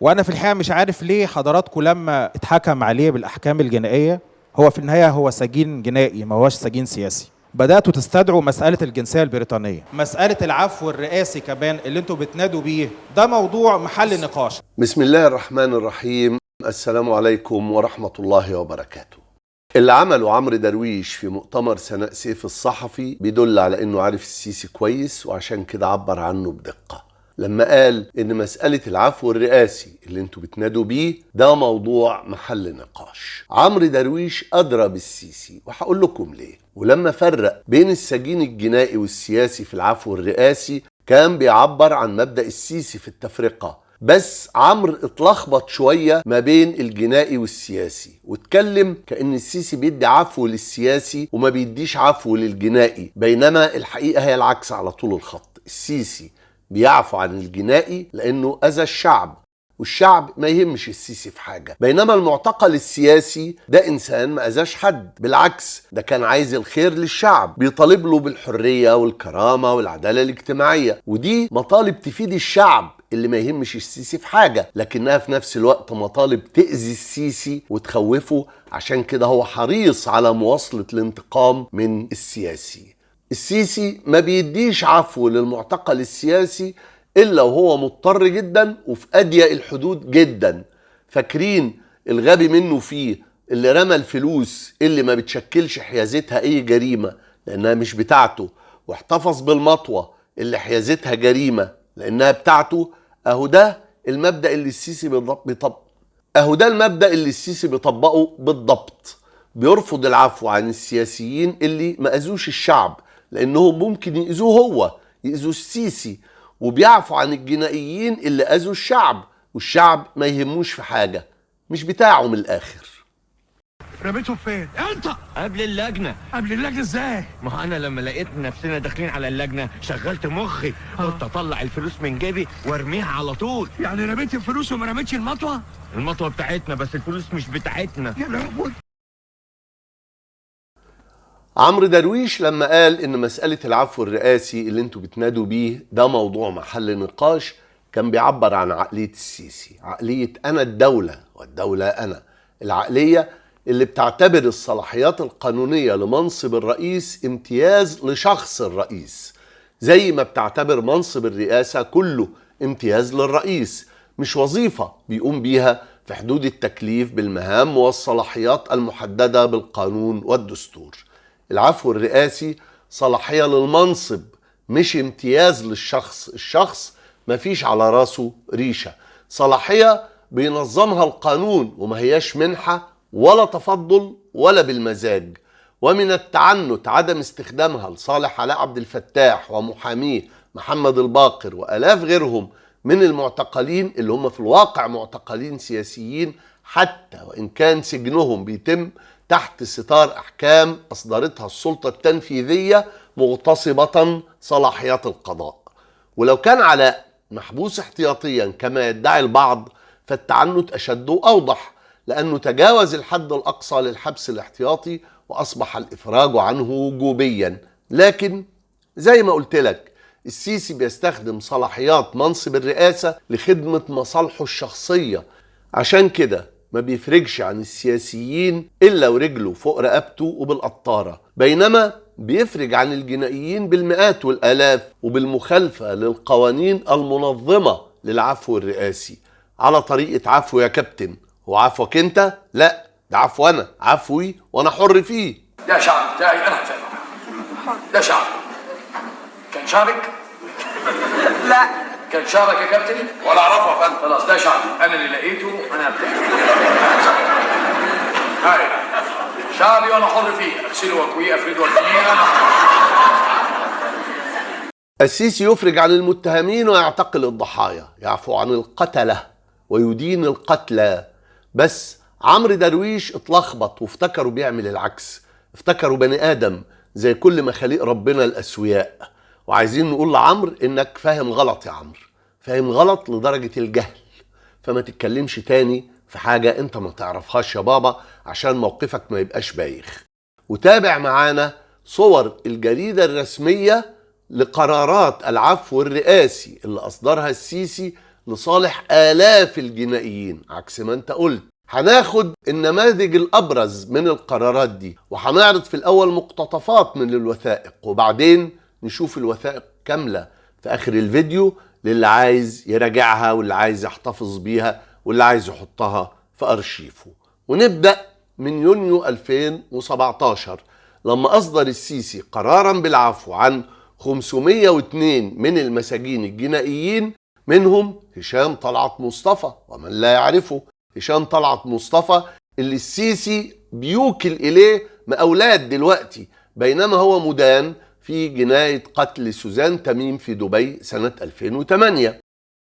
وانا في الحقيقة مش عارف ليه حضراتكم لما اتحكم عليه بالاحكام الجنائية، هو في النهاية هو سجين جنائي ما هوش سجين سياسي، بداتوا تستدعوا مسالة الجنسية البريطانية، مسالة العفو الرئاسي كمان اللي انتوا بتنادوا بيه، ده موضوع محل نقاش. بسم الله الرحمن الرحيم. السلام عليكم ورحمة الله وبركاته. اللي عمله عمرو درويش في مؤتمر سناء سيف الصحفي بيدل على انه عارف السيسي كويس، وعشان كده عبر عنه بدقة لما قال ان مسألة العفو الرئاسي اللي انتوا بتنادوا بيه ده موضوع محل نقاش. عمرو درويش أدرى بالسيسي، وهقول لكم ليه. ولما فرق بين السجين الجنائي والسياسي في العفو الرئاسي كان بيعبر عن مبدأ السيسي في التفرقة، بس عمرو اتلخبط شوية ما بين الجنائي والسياسي، واتكلم كأن السيسي بيدي عفو للسياسي وما بيديش عفو للجنائي، بينما الحقيقة هي العكس على طول الخط. السيسي بيعفو عن الجنائي لأنه أذى الشعب، والشعب ما يهمش السيسي في حاجة، بينما المعتقل السياسي ده إنسان ما أذاش حد، بالعكس ده كان عايز الخير للشعب، بيطالب له بالحرية والكرامة والعدالة الاجتماعية، ودي مطالب تفيد الشعب اللي ما يهمش السيسي في حاجة، لكنها في نفس الوقت مطالب تأذي السيسي وتخوفه، عشان كده هو حريص على مواصلة الانتقام من السياسي. السيسي ما بيديش عفو للمعتقل السياسي إلا وهو مضطر جدا وفي أضيق الحدود جدا. فاكرين الغبي منه فيه اللي رمى الفلوس اللي ما بتشكلش حيازتها أي جريمة لأنها مش بتاعته، واحتفظ بالمطوة اللي حيازتها جريمة لأنها بتاعته؟ أهو ده المبدأ اللي السيسي أهو ده المبدأ اللي السيسي بيطبقه بالضبط. بيرفض العفو عن السياسيين اللي ما أذوش الشعب لأنهم ممكن يأذوه هو، يأذوا السيسي، وبيعفو عن الجنائيين اللي أذوا الشعب، والشعب ما يهموش في حاجة، مش بتاعه من الآخر. رميتهم فين؟ انت قبل اللجنة. قبل اللجنة ازاي؟ ما انا لما لقيت نفسنا داخلين على اللجنة شغلت مخي، قلت اطلع الفلوس من جيبي وارميها على طول. يعني رميت الفلوس وما رميتش المطوة؟ المطوة بتاعتنا بس الفلوس مش بتاعتنا. يا لهوي. عمرو درويش لما قال ان مسألة العفو الرئاسي اللي انتوا بتنادوا بيه ده موضوع محل نقاش كان بيعبر عن عقلية السيسي، عقلية انا الدولة والدولة انا، العقلية اللي بتعتبر الصلاحيات القانونية لمنصب الرئيس امتياز لشخص الرئيس، زي ما بتعتبر منصب الرئاسة كله امتياز للرئيس، مش وظيفة بيقوم بيها في حدود التكليف بالمهام والصلاحيات المحددة بالقانون والدستور. العفو الرئاسي صلاحية للمنصب مش امتياز للشخص، الشخص مفيش على راسه ريشة، صلاحية بينظمها القانون وما هياش منحة ولا تفضل ولا بالمزاج. ومن التعنت عدم استخدامها لصالح علاء عبد الفتاح ومحاميه محمد الباقر وآلاف غيرهم من المعتقلين اللي هم في الواقع معتقلين سياسيين، حتى وإن كان سجنهم بيتم تحت ستار أحكام أصدرتها السلطة التنفيذية مغتصبة صلاحيات القضاء. ولو كان علاء محبوس احتياطيا كما يدعي البعض فالتعنت أشد وأوضح، لأنه تجاوز الحد الأقصى للحبس الاحتياطي وأصبح الإفراج عنه وجوبيا. لكن زي ما قلت لك السيسي بيستخدم صلاحيات منصب الرئاسة لخدمة مصالحه الشخصية، عشان كده ما بيفرجش عن السياسيين إلا ورجله فوق رقبته وبالقطارة، بينما بيفرج عن الجنائيين بالمئات والآلاف وبالمخالفة للقوانين المنظمة للعفو الرئاسي، على طريقة عفو يا كابتن. هو عفوك انت؟ لا، ده عفو انا، عفوي وانا حر فيه. ده شعب بتاعي انا هتفاهم. ده شعب. كان شعبك؟ لا. كان شعبك يا كابتن؟ ولا اعرفه يا فندم. خلاص ده شعبي، انا اللي لقيته انا بتاعي. هاي شعبي وانا حر فيه، اغسله واكويه افرده واكويه انا حر. السيسي يفرج عن المتهمين ويعتقل الضحايا، يعفو عن القتلة ويدين القتلى. بس عمرو درويش اتلخبط وافتكروا بيعمل العكس، افتكروا بني آدم زي كل مخاليق ربنا الأسوياء. وعايزين نقول لعمرو انك فاهم غلط يا عمرو، فاهم غلط لدرجة الجهل، فما تتكلمش تاني في حاجة انت ما تعرفهاش يا بابا عشان موقفك ما يبقاش بايخ. وتابع معانا صور الجريدة الرسمية لقرارات العفو الرئاسي اللي أصدرها السيسي لصالح آلاف الجنائيين عكس ما انت قلت. هناخد النماذج الأبرز من القرارات دي، وهنعرض في الأول مقتطفات من الوثائق، وبعدين نشوف الوثائق كاملة في آخر الفيديو للي عايز يراجعها واللي عايز يحتفظ بيها واللي عايز يحطها في أرشيفه. ونبدأ من يونيو 2017 لما أصدر السيسي قرارا بالعفو عن 502 من المساجين الجنائيين، منهم هشام طلعت مصطفى، ومن لا يعرفه هشام طلعت مصطفى اللي السيسي بيوكل إليه مقاولات دلوقتي، بينما هو مدان في جناية قتل سوزان تميم في دبي سنة 2008.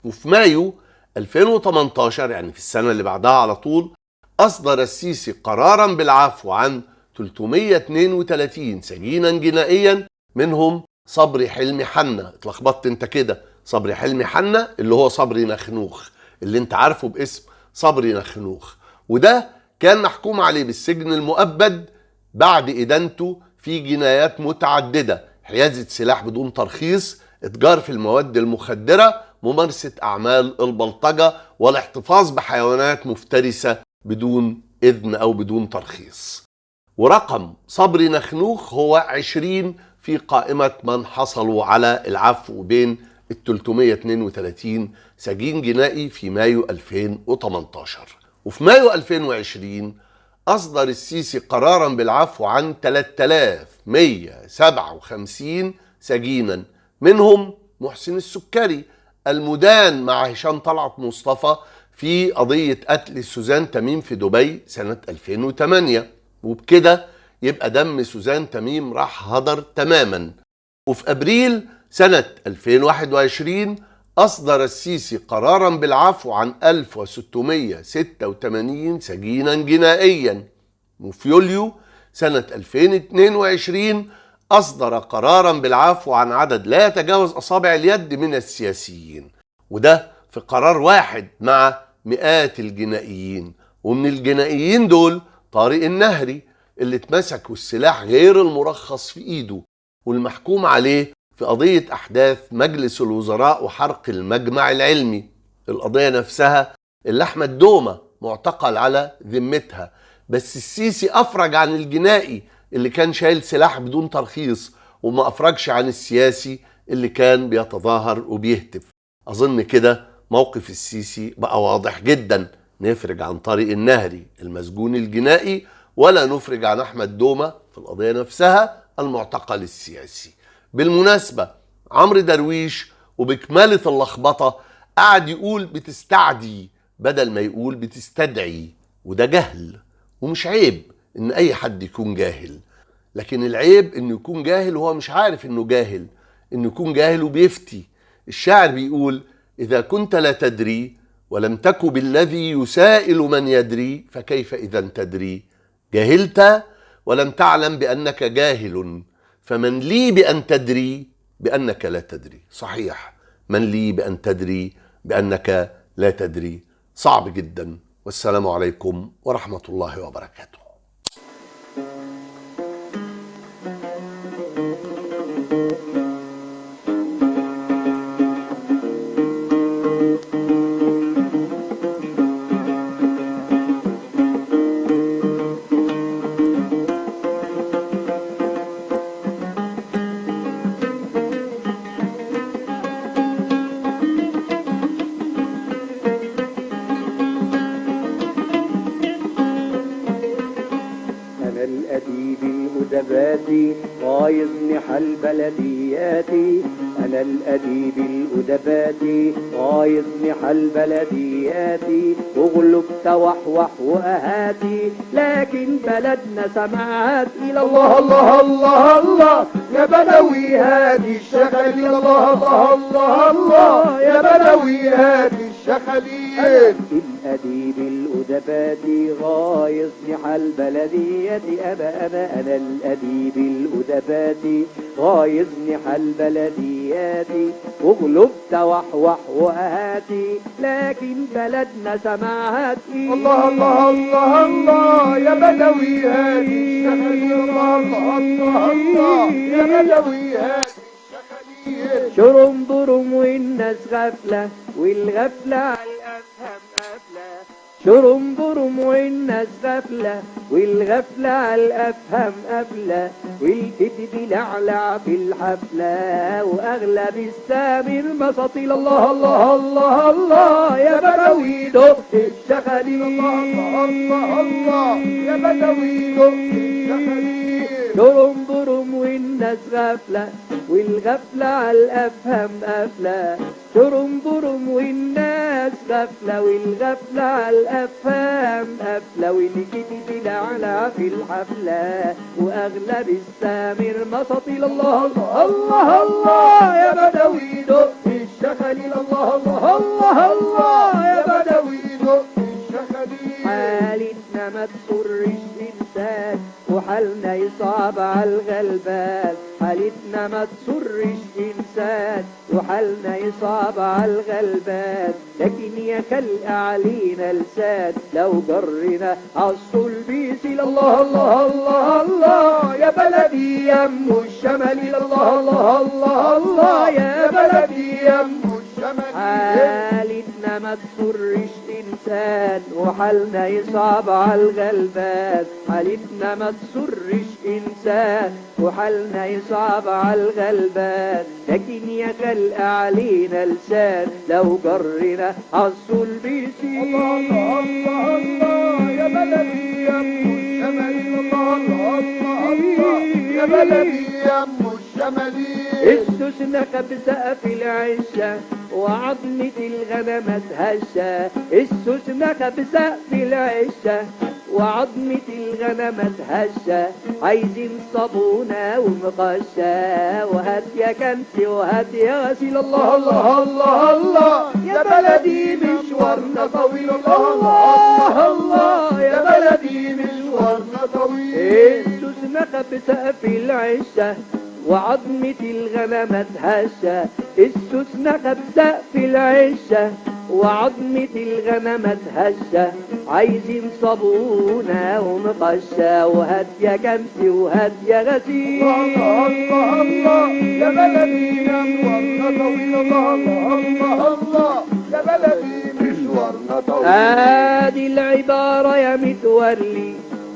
وفي مايو 2018، يعني في السنة اللي بعدها على طول، أصدر السيسي قرارا بالعفو عن 332 سجينا جنائيا، منهم صبري حلمي حنا. اتلخبطت انت كده، صبري حلمي حنا اللي هو صبري نخنوخ اللي انت عارفه باسم صبري نخنوخ، وده كان محكوم عليه بالسجن المؤبد بعد إدانته في جنايات متعددة: حيازة سلاح بدون ترخيص، اتجار في المواد المخدرة، ممارسة أعمال البلطجة، والاحتفاظ بحيوانات مفترسة بدون إذن أو بدون ترخيص. ورقم صبري نخنوخ هو 20 في قائمة من حصلوا على العفو بين ال 332 سجين جنائي في مايو 2018. وفي مايو 2020 أصدر السيسي قرارا بالعفو عن 3157 سجينا، منهم محسن السكري المدان مع هشام طلعت مصطفى في قضية قتل سوزان تميم في دبي سنة 2008. وبكده يبقى دم سوزان تميم راح هدر تماما. وفي أبريل سنة 2021 أصدر السيسي قرارا بالعفو عن 1686 سجينا جنائيا. وفي يوليو سنة 2022 أصدر قرارا بالعفو عن عدد لا يتجاوز أصابع اليد من السياسيين، وده في قرار واحد مع مئات الجنائيين. ومن الجنائيين دول طارق النهري اللي اتمسك والسلاح غير المرخص في ايده والمحكوم عليه في قضية أحداث مجلس الوزراء وحرق المجمع العلمي، القضية نفسها اللي أحمد دومة معتقل على ذمتها، بس السيسي أفرج عن الجنائي اللي كان شايل سلاح بدون ترخيص وما أفرجش عن السياسي اللي كان بيتظاهر وبيهتف. أظن كده موقف السيسي بقى واضح جدا، نفرج عن طارق النهري المسجون الجنائي ولا نفرج عن أحمد دومة في القضية نفسها المعتقل السياسي. بالمناسبة عمرو درويش وبكمالة اللخبطة قعد يقول بتستعدي بدل ما يقول بتستدعي، وده جهل، ومش عيب إن أي حد يكون جاهل، لكن العيب إنه يكون جاهل وهو مش عارف إنه جاهل، إنه يكون جاهل وبيفتي. الشاعر بيقول: إذا كنت لا تدري ولم تك بالذي يسائل من يدري فكيف إذا تدري؟ جهلت ولم تعلم بأنك جاهل، فمن لي بأن تدري بأنك لا تدري. صحيح، من لي بأن تدري بأنك لا تدري، صعب جدا. والسلام عليكم ورحمة الله وبركاته. غايظني حال بلدياتي، أنا الأديب الأدباتي، غايظني حال بلدياتي، وغلبت وحوح وأهاتي، لكن بلدنا سمعت إلى الله الله الله الله يا بدوي هاتي الشخلي، الله الله الله الله يا بدوي هاتي الشخلي. الأديب الأدباتي غايظني حال بلدياتي، أبا أبا أنا الأديب الأدباتي، غايظني حال بلدياتي، وغلبت وحوح وأهاتي، لكن بلدنا سمعت الله الله الله الله يا بدوي هاتي الشخلي، الله الله الله الله يا بدوي هاتي الشخلي. شرم برم والناس غفلة، والغفلة على الأفهام قافلة. شرم برم والناس غفلة، والغفلة على الأفهام قافلة، والكتب لعلع في الحفلة، وأغلب السامر مساطيل. الله الله الله الله يا بدوي دق الشخاليل. الله الله الله الله يا بدوي دق الشخاليل. شرم برم والناس غفلة، والغفلة على الأفهام قافلة. شرم برم والناس غفلة، والغفلة على الأفهام قافلة، والكتب لعلع في الحفلة، وأغلب السامر مساطيل. الله الله الله الله يا بدوي دق الشخاليل. الله الله الله الله يا بدوي دق الشخاليل. حالتنا ما تسرش إنسان، وحالنا يصعب على الغلبان. حالتنا ما تسرش إنسان، وحالنا يصعب على الغلبان، لكن يا خلق علينا لسان لو جرنا عالصلب يسيل. الله الله الله الله يا بلدي يا ام الشماليل. الله الله الله الله يا بلدي يا ام الشماليل. حالتنا ما تسرش إنسان، وحالنا يصعب على الغلبان. حالتنا ما تسرش إنسان، وحالنا يصعب على الغلبان، لكن يا خلق علينا لسان لو جرنا عالصلب يسيل. الله الله الله الله يا بلدي يا ام الشماليل. الله الله الله الله يا بلدي يا ام الشماليل. السوسنة خبزة في العشة، وعظمة الغنمة هشة. السوسنة خبزة في العشة، وعظمة الغنمة هشة، عايزين صابونة ومقشة، وهات يا كنسي وهات يا غسيل. الله الله الله الله يا بلدي مشوارنا طويل. الله الله الله يا بلدي مشوارنا طويل. السوسنة خبزة في العشة، وعظمة الغنمة هشة. السوسنة خبزة في العشة، وعظمة الغنمة هشة، عايزين صابونة ومقشة، وهات يا كنسي وهات يا غسيل. الله الله الله يا بلدي مشوارنا طويل. الله الله الله يا بلدي مشوارنا طويل. ادي العبارة يا متولي،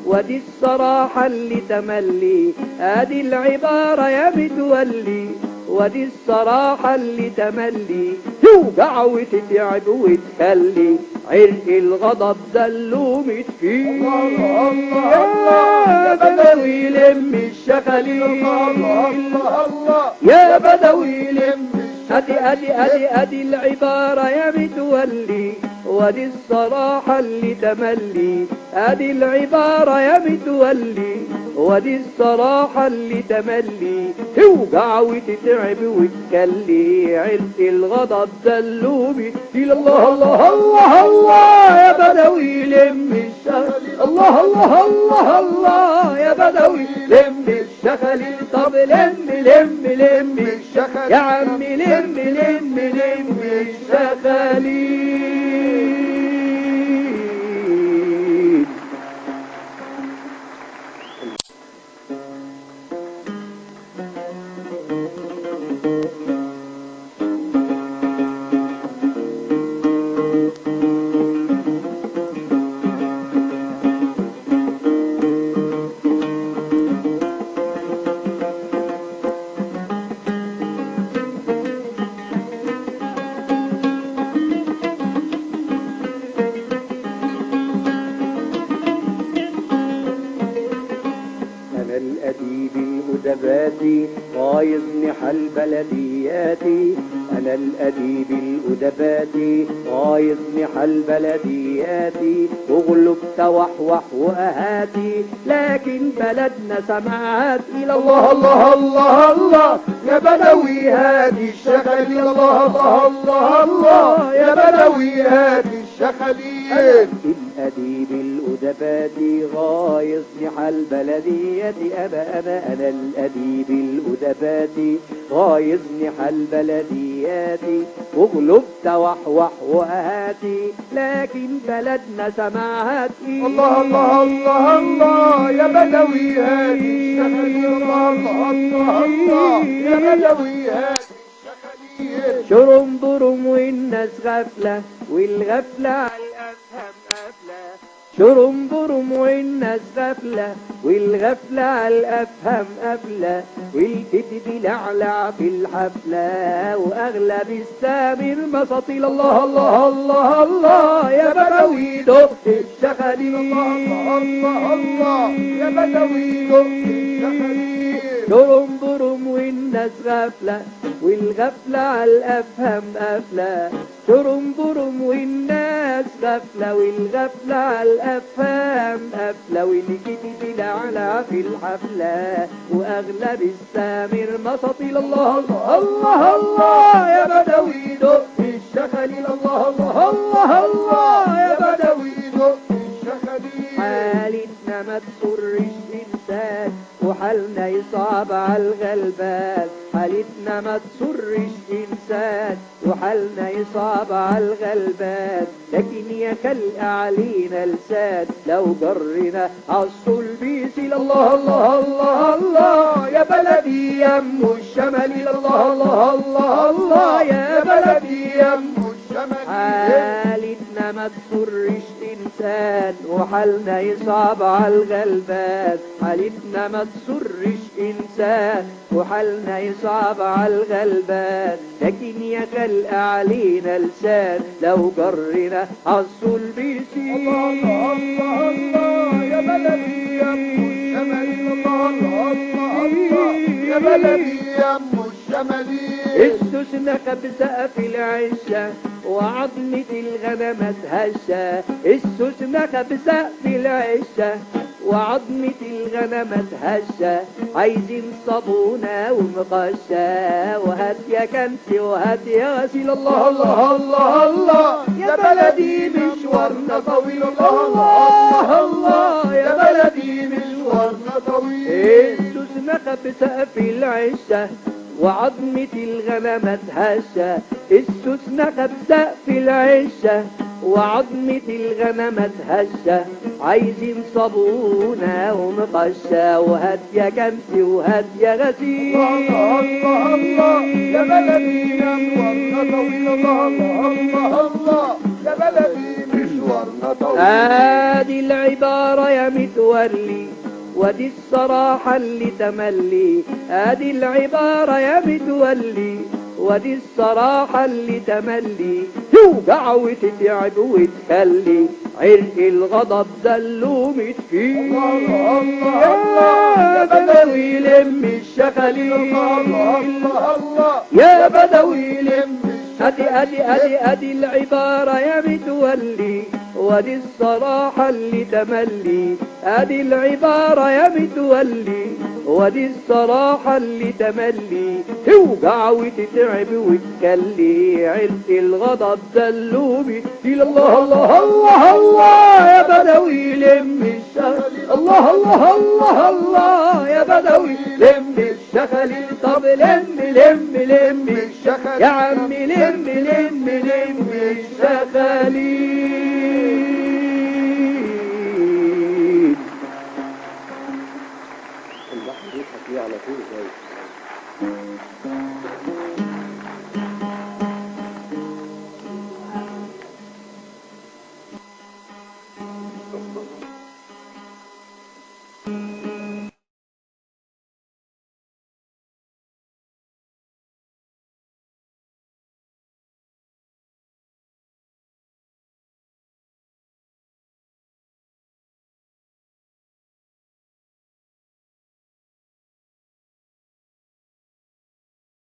ودي الصراحة اللي تملي. ادي العبارة يا متولي، ودي الصراحة اللي تملي، توجع وتتعب وتخلي عرق الغضب دلومت فيه. الله الله الله يا بدوي لم الشخاليل. الله الله الله يا بدوي لم. ادي ادي ادي ادي العبارة يا متولي، ودي الصراحة اللي تملي. ادي العبارة يا متولي، ودي الصراحة اللي تملي، توجع وتتعب وتكلي عرق الغضب دلومي. الله الله الله الله يا بدوي لم الشخاليل. الله الله الله الله يا بدوي لم الشخاليل. طب لم لم لم الشخاليل يا عمي، لم لم لم الشخاليل. غايظني حال بلدياتي. أنا الأديب الأدباتي، غايظني حال بلدياتي، وغلبت وحوح وأهاتي، لكن بلدنا سمعت إلى الله الله الله الله يا بدوي هاتي الشخاليل. الله الله الله الله يا بدوي هاتي الشخاليل. الأديب الأدباتي غايظني حال بلدياتي. أنا أنا أنا الأديب الأدباتي، غايظني حال بلدياتي، وغلبت وحوح وأهاتي، لكن بلدنا سمعت الله الله الله الله يا بدوي هاتي الشخاليل. الله الله الله الله يا بدوي هاتي الشخاليل. شرم برم والناس غفلة، والغفلة على الأفهام قافلة. شرم برم والناس غفلة، والغفلة على الأفهام قافلة. والكتب لعلع في الحفلة، وأغلب السامر مساطيل. الله الله الله الله يا بدوي دق الشخاليل. الله الله الله يا بدوي دق الشخاليل. شرم برم والناس غفلة، والغفلة على الأفهام قافلة. شرم برم والناس غفلة، والغفلة على الأفهام قافلة. والكتب لعلع في الحفلة، وأغلب السامر مساطيل. الله الله الله الله يا بدوي دق الشخاليل. الله الله الله الله يا بدوي دق الشخاليل. حالتنا ما تسرش إنسان، وحالنا يصعب على الغلبان. حالتنا ما تسرش إنسان، وحالنا يصعب على الغلبان. لكن يا خلق علينا لسان، لو جرنا عالصلب يسيل. الله الله الله الله يا بلدي يا ام الشماليل. الله الله الله الله يا بلدي يا ام الشماليل. حالتنا ما تسرش إنسان، وحالنا يصعب على الغلبان. حالتنا ما تسرش إنسان، وحالنا يصعب على الغلبان. لكن يا خلق علينا لسان، لو جرنا عالصلب يسيل. الله الله الله الله يا بلدي يا ام الشماليل. الله الله الله الله يا بلدي يا ام الشماليل. السوسنة خبزة في العشة، وعظمة الغنم تهشة. السوسنة خبزة في العشة، وعظمة الغنم تهشة. عايزين صابونة ومقشة، وهات يا كنسي وهات يا غسيل. الله الله الله الله يا بلدي مشوارنا طويل. الله الله الله يا بلدي مشوارنا طويل. السوسنة خبزة في العشة، وعظمة الغنم تهشة. السوسنة خبزة في العشة، وعظمة الغنم تهشة. عايزين صابونة ومقشة، وهات يا كنسي وهات يا غسيل. الله الله الله يا بلدي مشوارنا طويل. الله الله الله يا بلدي مشوارنا طويل. ادي العبارة يا متولي، ودي الصراحة اللي تملي. ادي العبارة يا متولي، ودي الصراحة اللي تملي. توجع وتتعب وتخلي عرق الغضب زلومت فيه. الله الله الله يا بدوي لم الشخاليل. الله الله الله يا بدوي لم ادي ادي ادي ادي العبارة يا متولي، ودي الصراحة اللي تملي. ادي العبارة يا متولي، ودي الصراحة اللي تملي. توجع وتتعب وتكلي عرق الغضب زلومي. الله الله الله الله يا بدوي لم الشخاليل. الله الله الله الله يا بدوي لم الشخاليل. طب لم لم لم الشخاليل يا عمي، لم لم لم الشخاليل.